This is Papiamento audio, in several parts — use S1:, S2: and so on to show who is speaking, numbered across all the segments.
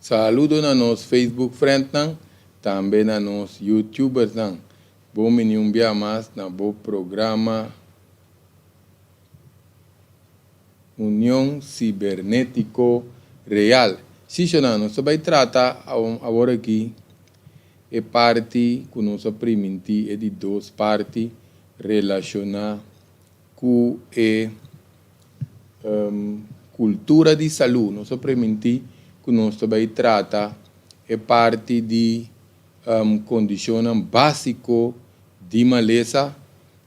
S1: Saludo na nos Facebook friendnan, tambe na nos YouTubersnan. Bon bini un bia mas na bo programa Union Cibernetico Real. Sí, shona, nos ta bai trata awor aki e parti ku nos a primintí, e di dos parti relashoná ku e Kultura di salú. Nos a primintí ku nos ta bai trata e parti di kondishonnan básiko di malesa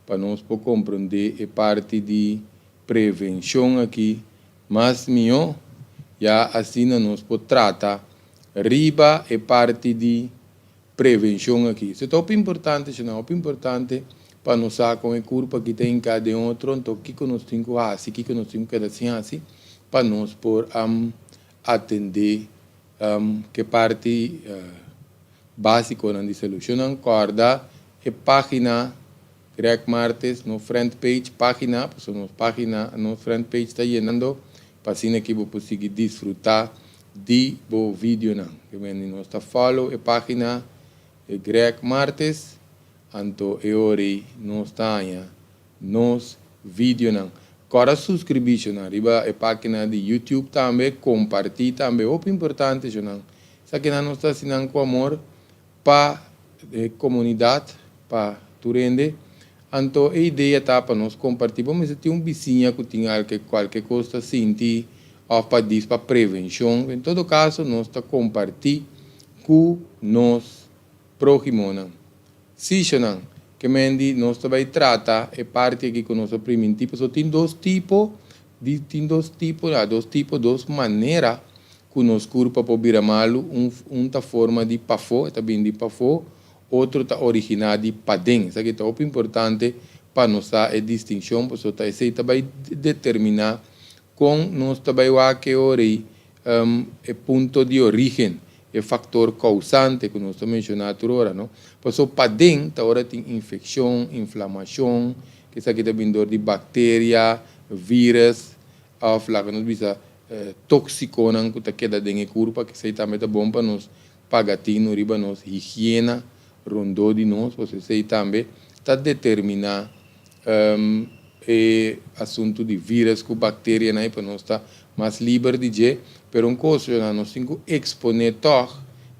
S1: pa nos por komprondé e parti di prevenshon aki mas mihó, ya asina nos por trata riba e parti di Prevencion aki. Esei ta hopi importante, esei hopi importante pa nos sa con e curpa aki ta hinca den otro, anto kico nos tin cu haci, kico nos tin cu keda sin haci pa nos por atende ke parti basiconan di solucionnan. Corda e pagina Greg Martes, no friend page, pagina, pasobra nos pagina, nos friend page ta yenando pa asina ki bo por sigui disfruta di bo videonan. Ke mende nos ta follow e pagina e Greg Martes, anto e ora ei nos ta haña nos videonan. Kòrda suskribí shonnan riba e pagina di YouTube tambe, kompartí tambe, hopi importante shonnan. Esakinan nos ta hasi nan ku amor pa e komunidat, pa tur hende. Anto e idea ta pa nos kompartí. Bo mester tin un bisiña ku tin alke kualke kos ta sinti òf pa dis pa prevenshon. En todo kaso nos ta kompartí ku nos próhimonan. Sishonan, ke men di nos ta bai trata e parti aki ku nos a primintí pasobra tin dos tipo di tin dos tipo, ya dos tipo, dos manera ku nos kurpa por bira malu, un un ta forma di pafó, e ta bini di pafó, otro ta originá di paden. Esaki ta hopi importante pa nos sa e distinshon, pasobra ta esei ta bai determiná kon nos ta bai wak e ora ei e punto di orígen, e faktor kousante ku nos ta menshoná tur ora, no? Pasobra paden ta ora tin infekshon, inflamashon, ku esaki ta bini dor di bakteria, vírùs, Of laga nos bisa toxiconan cu ta keda den e curpa, esey tambe ta bon pa nos paga tino riba nos higiena rondó di nos, pasobra esey tambe ta determina e asunto di virus cu bacterianan y pa nos ta mas liber di dje. Pero un cos, Jonah, nos tin cu expone tog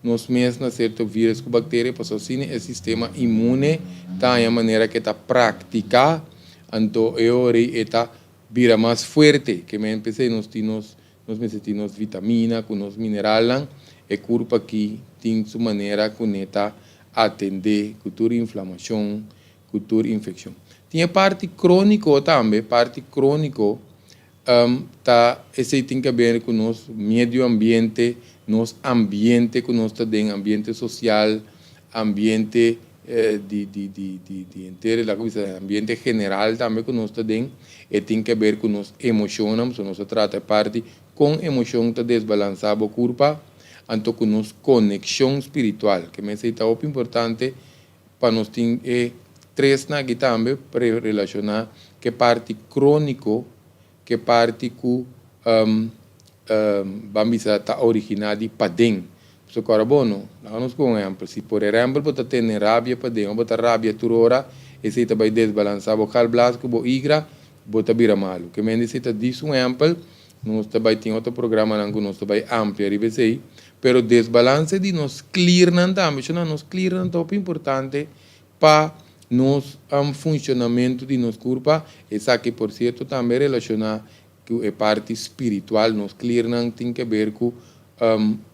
S1: nos mes na cierto virus cu bacteria, pasobra asina e sistema inmune ta haña manera cu e ta practica, anto e ora ey e ta bira mas fuerte ke men p'esei nos tin nos nos mester tin nos vitamina ku nos mineralnan e kurpa aki tin su manera ku ne ta atendé ku tur inflamashon ku tur infekshon tin e parti króniko tambe parti króniko ta esei tin ke ber ku nos medio ambiente nos ambiente ku nos ta den ambiente sosial ambiente di di di di di henter e laga bisa ambiente general tambe ku nos ta den e tin ke ber ku nos emoshonnan pasobra nos ta trata e parti kon emoshon ta desbalansá bo kurpa anto ku nos konekshon spiritual ke mester ta hopi importante pa nos tin e tresnan aki tambe relashoná ku e parti króniko Ke parti ku ban bisa ta originá di paden. Pasobra ku ora bo no, laga nos pon un ehèmpel, si por ehèmpel bo ta tene rabia paden òf bo ta rabia tur ora, esei ta bai desbalansá bo galblas ku bo igra, bo ta bira malu. Ke mende esei ta dis un ehèmpel, nos ta bai tin otro programanan ku nos ta bai amplia riba esei, pero desbalanse di nos kliernan tambe, shona nos kliernan ta hopi importante Pa nos funcionamento di nos curpa, esaki por cierto tambe relaciona cu e parti spiritual, nos kliernan tin ke ber cu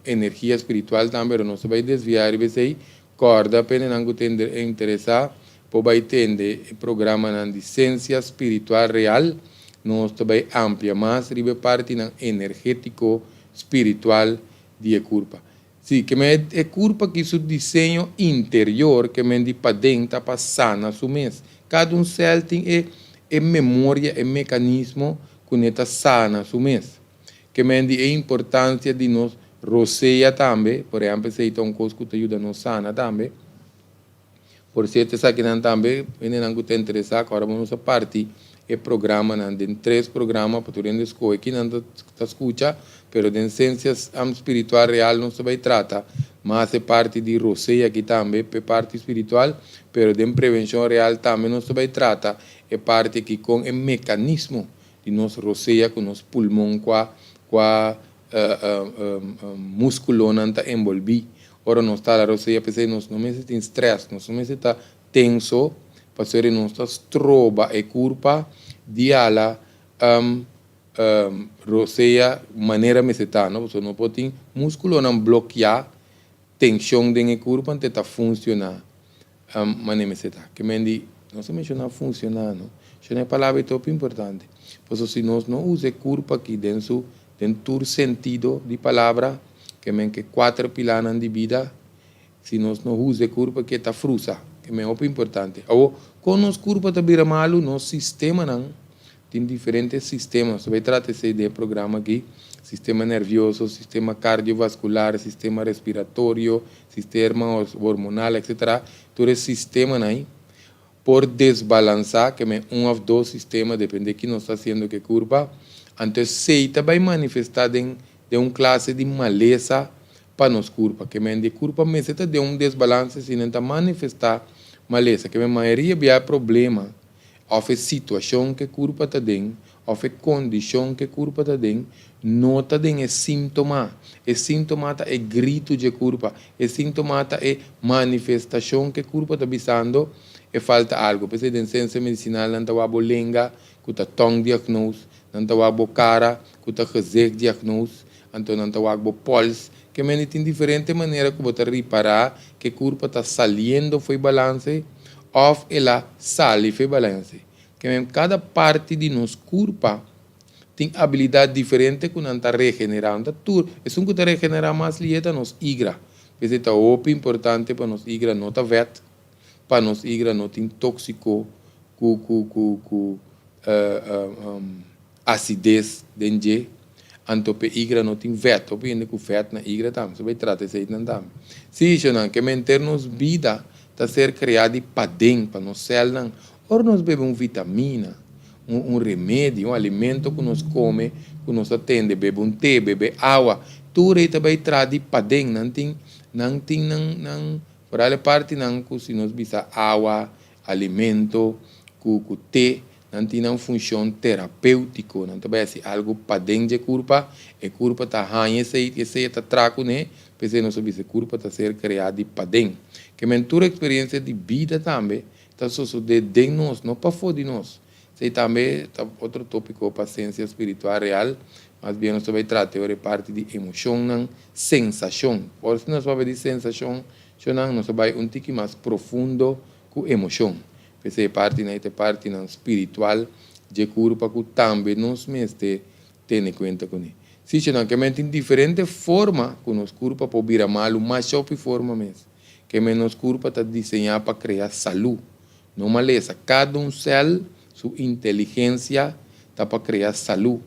S1: energia spiritual tambe, pero nos ta bay desvia riba esey, corda pendenan cu ta interesa por bay tende e programanan di Ciencia Spiritual Real, nos ta bay amplia mas riba e partinan energetico spiritual di e curpa. Sí, ke men e kurpa ki su diseño interior, ke men di paden ta pa sana su mes. Kada un sèl tin e e memoria, e mekanismo ku ne ta sana su mes. Ke men di e importansia di nos rosea tambe, por ehèmpel esei ta un kos ku ta yuda nos sana tambe. Por sierto esakinan tambe hendenan ku ta interesá ku ora bo nos a parti e programanan den tres programa pa tur hende skohe kinan ta skucha, pero den sensia spiritual real nos ta bai trata mas e parti di rosea aki tambe p'e parti spiritual, pero den prevenshon real tambe nos ta bai trata e parti aki kon e mekanismo di nos rosea ku nos pulmon kua kua muskulonan ta enbolbí ora nos ta la rosea. P'esei nos no mester tin strès, nos no mester ta tenso, pasobra nos ta stroba e kurpa di hala rosea manera mester ta, no? Pasobra no por tin muskulonan blokiá, tenshon den e kurpa anto e ta funshoná manera mester ta. Ke men di nos a menshoná funshoná, no? Shona e palabra ei ta hopi importante, pasobra si nos no usa e kurpa aki den su den tur sentido di palabra, ke men ke kuater pilanan di bida, si nos no usa e kurpa aki e ta frusa. Ke men hopi importante. Awor, kon nos kurpa ta bira malu? Nos sistemanan Tin diferente sistema, nos ta bay trata esey den e programa aki, sistema nervioso, sistema cardiovascular, sistema respiratorio, sisterma hormonal, etc. Tur e sistemanan ay por desbalansa, ke men un of dos sistema, depende ki nos ta haciendo ku e curpa, anto esey ta bay manifesta den den un clase di malesa pa nos curpa, ke men di e curpa mester ta den un desbalanse si nan ta manifesta malesa, ke men mayoria bia e problema òf e situashon ku e kurpa ta den, òf e kondishon ku e kurpa ta den, no ta den e síntoma. E síntoma ta e gritu dje kurpa. E síntoma ta e manifestashon ku e kurpa ta bisando e falta algu. P'esei den sensia medisinal nan ta wak bo lenga ku ta tongdiagnose, nan ta wak bo kara ku ta gezichtdiagnose, anto nan ta wak bo pòls. Ke mende tin diferente manera ku bo ta ripará ku e kurpa ta saliendo fo'i balanse òf el a sali fo'i balanse. Ke men kada parti di nos kurpa tin abilidat diferente ku nan ta regenerá. No ta tur, esun ku ta regenerá mas lihe ta nos igra. P'esei ta hopi importante pa nos igra no ta vèt, pa nos igra no tin tóksiko ku ku ku ku asides den dje, anto p'e igra no tin vèt. Hopi hende ku vèt na igra tambe, so bai trata eseinan tambe. Sí, shonnan, ke menter nos bida ta ser kreá di paden pa nos sèlnan. Ora nos bebe un vitamina, un un remedi, un alimento ku nos kome, ku nos ta tende, bebe un te, bebe awa, tur ei ta bai traha di paden. Nan tin nan tin nan nan foral e partinan ku si nos bisa awa, alimento ku ku te, Nan tin nan funshon terapéutiko, nan ta bai hasi algu paden dje kurpa, e kurpa ta haña esei, esei e ta tra kuné, p'esei nos a bisa e kurpa ta ser kreá di paden. Ke men tur eksperiensia di bida tambe ta sosodé den nos, no pafó di nos. Esei tambe ta otro tópiko pa sensia spiritual real, mas bien nos ta bai trata e ora e parti di emoshonnan, sensashon. Ora si nos papia di sensashon, shonnan, nos ta bai un tiki mas profundo ku emoshon. P'esei e partinan ei ta e partinan spiritual dje kurpa ku tambe nos mester tene kuenta kuné. Sichonan, ke men tin diferente forma ku nos kurpa por bira malu, masha hopi forma mes. Ke men nos kurpa ta diseñá pa krea salú, no malesa. Kada un sèl su inteligensia ta pa krea salú.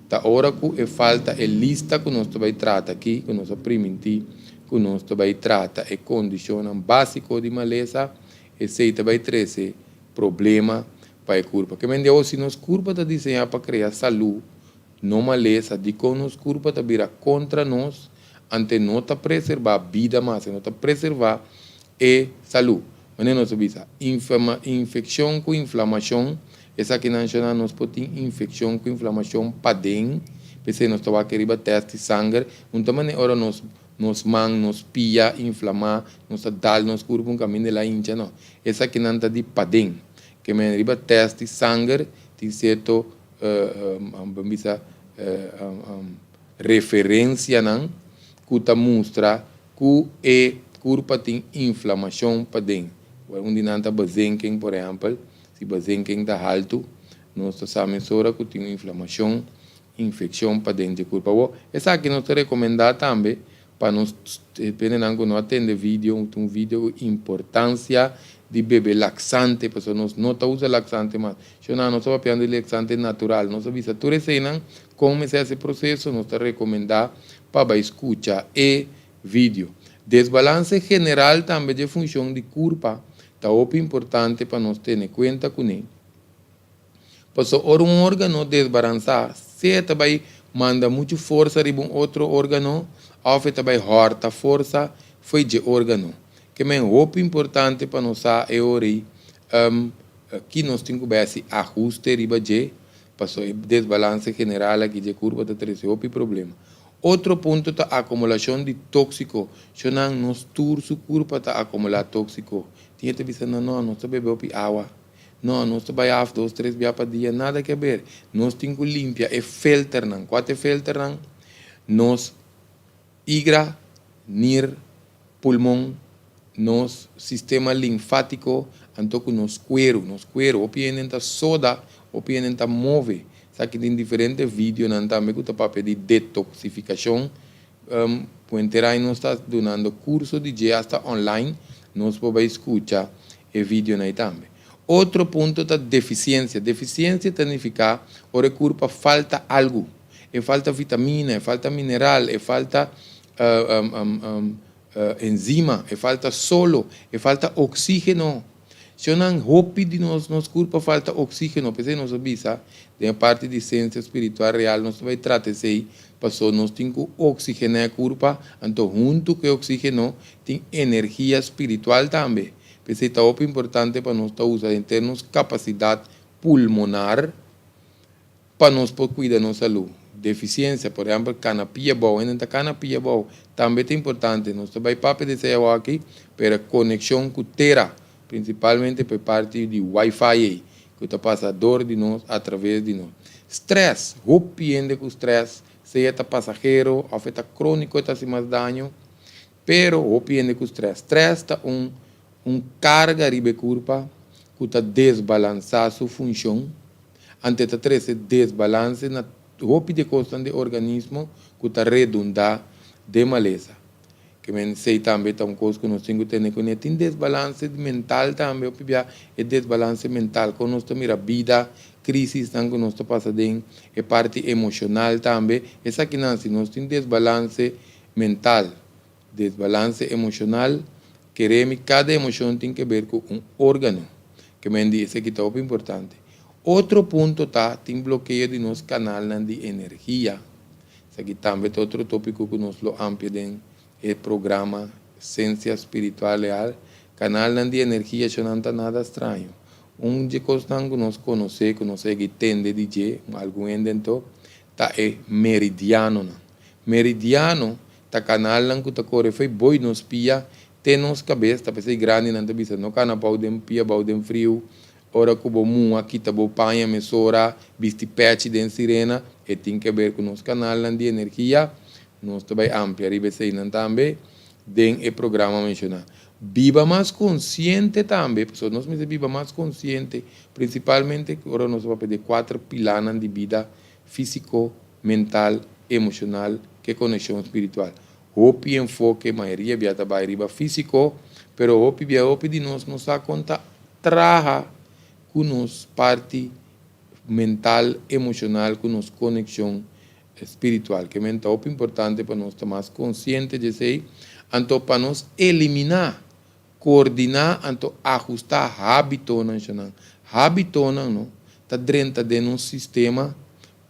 S1: Ta ora ku e falta e lista ku nos ta bai trata aki, ku nos a primintí ku nos ta bai trata e kondishonnan básiko di malesa, Esei ta bai trese problema pa e kurpa. Ke men di awor, si nos kurpa ta diseñá pa krea salú, no malesa, dikon nos kurpa ta bira kontra nos ante no ta preservá bida mas, e no ta preservá e salú? Manera nos a bisa, infekshon ku inflamashon, esakinan shona nos por tin infekshon ku inflamashon paden, p'esei nos ta wak riba tèst di sanger, un ta manera ora nos Nos man, nos pia inflamá, nos ta dal nos kurpu un kaminda el a hincha, no. Esakinan ta di paden. Ke men riba tèst di sanger tin sierto, ban bisa, referensianan ku ta mustra ku e kurpa tin inflamashon paden. Un di nan ta bezinking, por ehèmpel. Si bezinking ta haltu, nos ta sa mesora ku tin un inflamashon infeccion pa den dje curpa. Awor, esaki nos ta recomenda tambe pa nos hendenan cu no a tende video, un video cu importancia di bebe laxante, pasobra nos no ta usa laxante mas. Shona, nos ta papiando di laxante natural, nos a bisa tur eseinan con mester haci e proceso, nos ta recomenda pa bay scucha e video. Desbalance general tambe dje funcion di curpa. Ta hopi importante pa nos tene kuenta kuné. Pasobra ora un órgano desbaransá, sea e ta bai manda muchu forsa riba un otro órgano òf e ta bai hòrta forsa fo'i dje órgano. Ke men hopi importante pa nos sa e ora ei ki nos tin ku bai hasi ahuste riba dje, pasobra e desbalanse general aki dje kurpa ta trese hopi problema. Otro punto ta akumulashon di tóksiko. Shonnan, nos tur su kurpa ta akumulá tóksiko. Tin e ta bisa nan, no, nos ta bebe hopi awa. No, nos ta bai af dos, tres bia pa dia, nada ke ber. Nos tin ku limpia e filternan. Kua ta e filternan? Nos igra, nir, pulmon, nos sistema linfátiko, anto ku nos kueru. Nos kueru, hopi hende ta soda, hopi hende ta move. Esaki tin diferente videonan tambe ku ta papia di detoksifikashon. Puenterain nos ta dunando kurso di dje hasta online, nos por bai skucha e videonan ei tambe. Otro punto ta defisiensia. Defisiensia ta nifiká ora e kurpa falta algu. E falta vitamina, e falta mineral, e falta enzima, e falta solo, e falta oksígeno. Shonnan hopi di nos, nos kurpa falta oksígeno. P'esei nos a bisa den e parti di siensia spiritual real nos ta bai trata esei, pasobra nos tin ku oksigená e kurpa, anto huntu ku e oksígeno tin energia spiritual tambe. P'esei ta hopi importante pa nos ta usa henter nos kapasidat pulmonar pa nos por kuida nos salú. Defisiensia, por ehèmpel kana pia bou, hende ta kana pia bou, tambe ta importante. Nos ta bai papia di esei awaki, pero konekshon ku tera, prinsipalmente pa e parti di wifi ei, ku ta pasa dor di nos, atraves di nos. Strès, hopi hende ku strès, sea ta pasahero òf e ta króniko e ta hasi mas daño, pero hopi hende ku strès. Strès ta un un karga riba e kurpa ku ta desbalansá su funshon. Ante ta trese desbalanse na hopi di e kosnan di organismo ku ta redundá den malesa. Ke men esei tambe ta un kos ku nos tin ku tene kuné. Tin desbalanse mental tambe, hopi bia e desbalanse mental, kon nos ta mira bida, krisisnan ku nos ta pasa den, e parti emoshonal tambe. Esakinan si nos tin desbalanse mental, Desbalanse emoshonal, Kere mi kada emoshon tin ke ber ku un órgano. Ke men di esaki ta hopi importante. Otro punto ta tin blokeo di nos kanalnan di energia. Esaki tambe ta otro tópiko ku nos lo amplia den e programa Sensia Spiritual Leal. Kanalnan di energia shonnan ta nada straño. Un dje kosnan ku nos konosé, ku nos a yega i tende di dje, algun hende anto, ta e meridianonan. Meridiano Ta kanalnan ku ta kore fo'i boi nos pia te nos kabes, ta p'esei grandinan ta bisa no kana bou den pia bou den friu, ora ku bo mua kita bo paña mesora, bisti pèchi den sirena, e tin ke ber ku nos kanalnan di energia, nos ta bai amplia riba eseinan tambe den e programa menshoná. Biba mas konsiente tambe, pasobra nos mester biba mas konsiente, prinsipalmente ora nos ta papia di e kuater pilanan di bida, físiko, mental, emoshonal ke konekshon spiritual. Hopi enfoke mayoria bia ta bai riba físiko, pero hopi bia hopi di nos no sa kon ta traha ku nos parti mental, emoshonal ku nos konekshon spiritual. Ke men ta hopi importante pa nos ta mas konsiente di esei, anto pa nos eliminá, koordiná anto ahustá hábitonan shonnan. Hábitonan no ta drenta den nos sistema.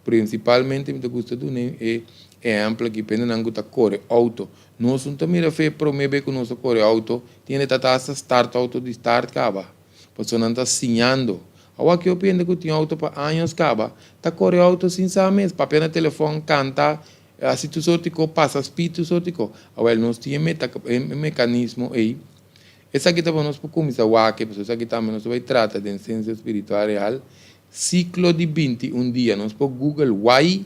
S1: Prinsipalmente mi ta gusta duna e ehèmpel aki pa hendenan ku ta kore outo. Nos no ta mira fe promé be ku nos a kore outo, tin hende ta ta hasta start outo di start kaba, pasobra nan ta siñando. Awor aki hopi hende ku tin outo pa años kaba ta kore outo sin sa mes, papia na telefòn, kanta, hasi tur sorti kos, pasa speed tur sorti kos. Awel nos tin e mekanismo ei. Esaki ta pa nos por kuminsá wak, pasobra esaki tambe nos ta bai trata den sensia spiritual real. Siklo di 21 dia, nos por google why,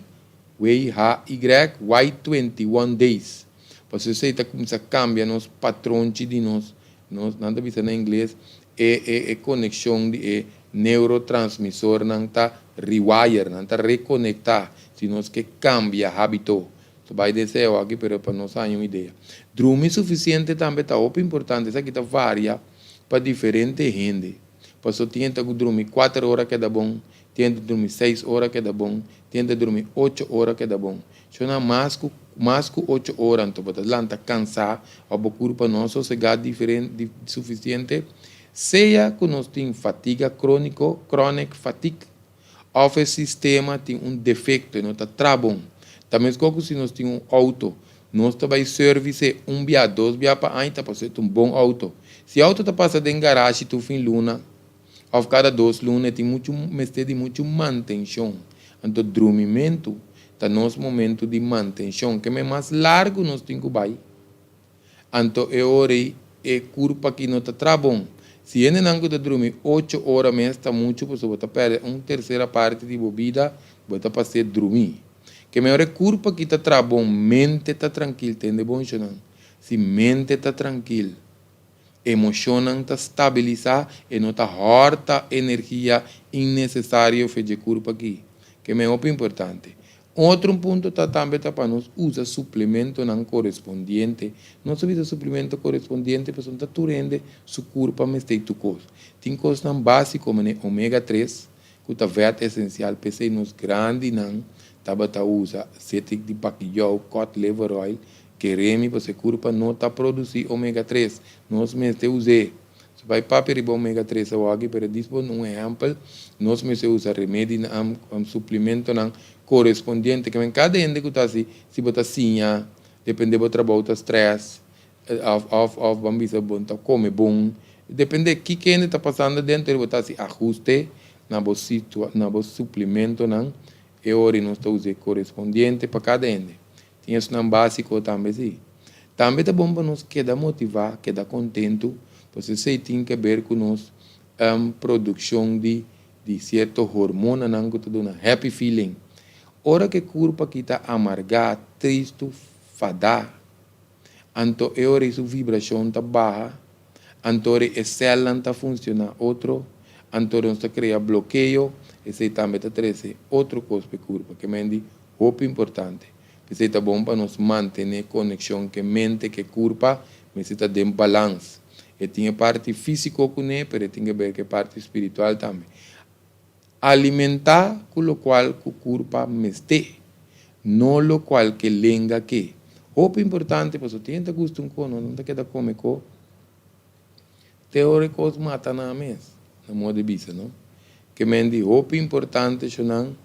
S1: W-H-Y, why 21 days. Pasobra esei ta kuminsá kambia nos patronchi di nos, nos, nan ta bisa na ingles, e, e, e konekshon di e neurotransmisornan ta rewire, nan ta rekonektá, si nos ke kambia hábito. Ta bai deseo aki, pero pa nos haña un idea. Drumi sufisiente tambe ta hopi importante, esaki ta varia pa diferente hende. Paso tin hende ku drumi kuater ora keda bon, tin hende drumi seis ora keda bon, tin hende drumi ocho ora keda bon. Shona mas ku mas ku ocho ora anto bo ta lanta kansá òf bo kurpa no a sosegá diferen di sufisiente. Sea ku nos tin fatiga króniko, chronic fatigue, òf e sistema tin un defekto, e no ta traha bon. Ta meskos ku si nos tin un outo, nos ta bai service un bia, dos bia pa aña ta pasobra e ta un bon outo. Si e outo ta pasa den garashi tur fin luna òf kada dos luna e tin muchu mester di muchu mantenshon. Anto drumimentu ta nos momentu di mantenshon. Keme mas largu nos tin ku bai. Anto e ora ei e kurpa aki no ta traha bon. Si hendenan ku ta drumi ocho ora mes ta muchu pasobra bo ta pèrdè un tersera parti di bo bida bo ta pas'é drumí. Ke mehor e kurpa aki ta traha bon, mente ta trankil, tende bon shonnan, si mente ta trankil, emoshonnan ta stabilisá, e no ta hòrta energia innesesario fe dje kurpa aki. Ke mehor hopi importante. Otro un punto ta tambe ta pa nos usa suplementonan korespondiente. Nos ta bisa suplemento korespondiente pasobra no ta tur hende su kurpa mester tur kos. Tin kosnan básiko manera omega tres ku ta vèt esensial p'esei nos grandinan tabata usa setik di bakiyou, cod liver oil, keremi pasobra e kurpa no ta produsí omega tres. Nos mester us'é. So bai papia riba omega tres awaki, pero dis bo un ehempel, nos mester usa remedinan, suplementonan korespondiente. Ke men kada hende ku ta hasi, si bo ta siña, depende bo trabou ta stress, òf òf òf ban bisa bo no ta kome bon, depende kiko hende ta pasando adentro, bo ta hasi ahuste na bo situa, na bo suplementonan, e ora nos ta usa e korespondiente pa kada hende. Tin esnan básiko tambe sí. Tambe ta bon pa nos keda motivá, keda kontentu, pasobra esei tin ke ber ku nos produkshon di di sierto hormonanan ku ta duna happy feeling. Ora ku e kurpa aki ta amargá, tristu, fadá, anto e ora ei su vibrashon ta baha, anto ora e sèlnan ta funshoná otro, anto ora nos ta krea blokeo, esei tambe ta trese otro kos pa e kurpa. Ke men di Hopi importante. P'esei ta bon pa nos mantené konekshon ku e mente ku e kurpa mester ta den balans. E tin e parti físiko kuné, pero e tin ke ber ku e parti spiritual tambe. Alimentá ku lokual ku kurpa mester, no lokual ku e lenga ke. Hopi importante pasobra tin hende ta gusta un ko, no nan ta keda kome ko te ora e kos mata nan mes, na modo di bisa no. Ke men di hopi importante shonnan.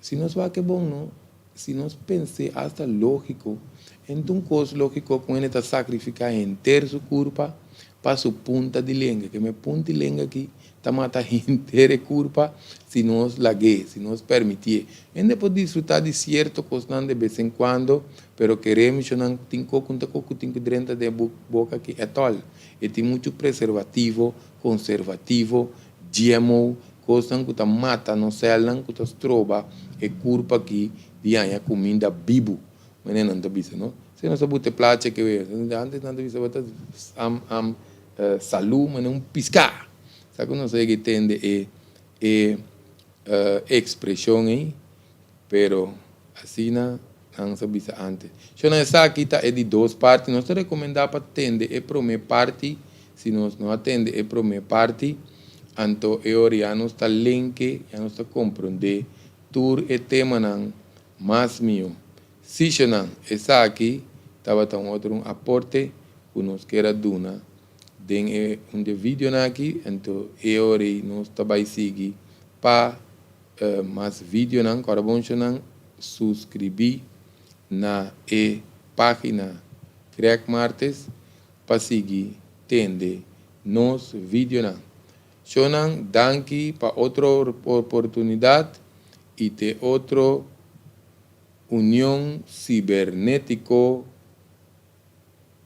S1: Si nos wak e bon no, si nos pens'é asta lógiko, enta un kos lógiko ku hende ta sakrifiká henter su kurpa pa su punta di lenga. Ke me punta di lenga aki ta mata henter e kurpa si nos lag'é, si nos permitié. Hende por disfrutá di sierto kosnan de bes en kuando, pero keré mishonan tin kos ku no ta kos ku tin ku drenta den e boka aki at all. E tin muchu preservativo, konservativo, GMO, Kosnan ku ta mata nos sèlnan ku ta stroba e kurpa aki di haña kuminda bibu. Manera nan ta bisa, no? Si nos a buta e plachi aki wea, antes nan ta bisa bo ta am am salú manera un piská. Sa ku nos a yega tende e e ekspreshon ei, pero asina nan sa bisa antes. Shona esaki ta e di dos parti. Nos ta rekomendá pa tende e promé parti. Si nos no a tende e promé parti, anto e ora ya nos ta lenke, ya nos ta komprondé tur e temanan mas mihó. Sí, shonnan, esaki tabata un otro un aporte ku nos kier a duna den e un di e videonan aki. Anto e ora ei nos ta bai sigui pa mas videonan. Kòrda bon, shonnan, suskribí na e página Greg Martes. Pa sigui tende nos videonan. Shownan danki pa otro oportunidad y te otro Union Cibernetico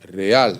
S1: Real.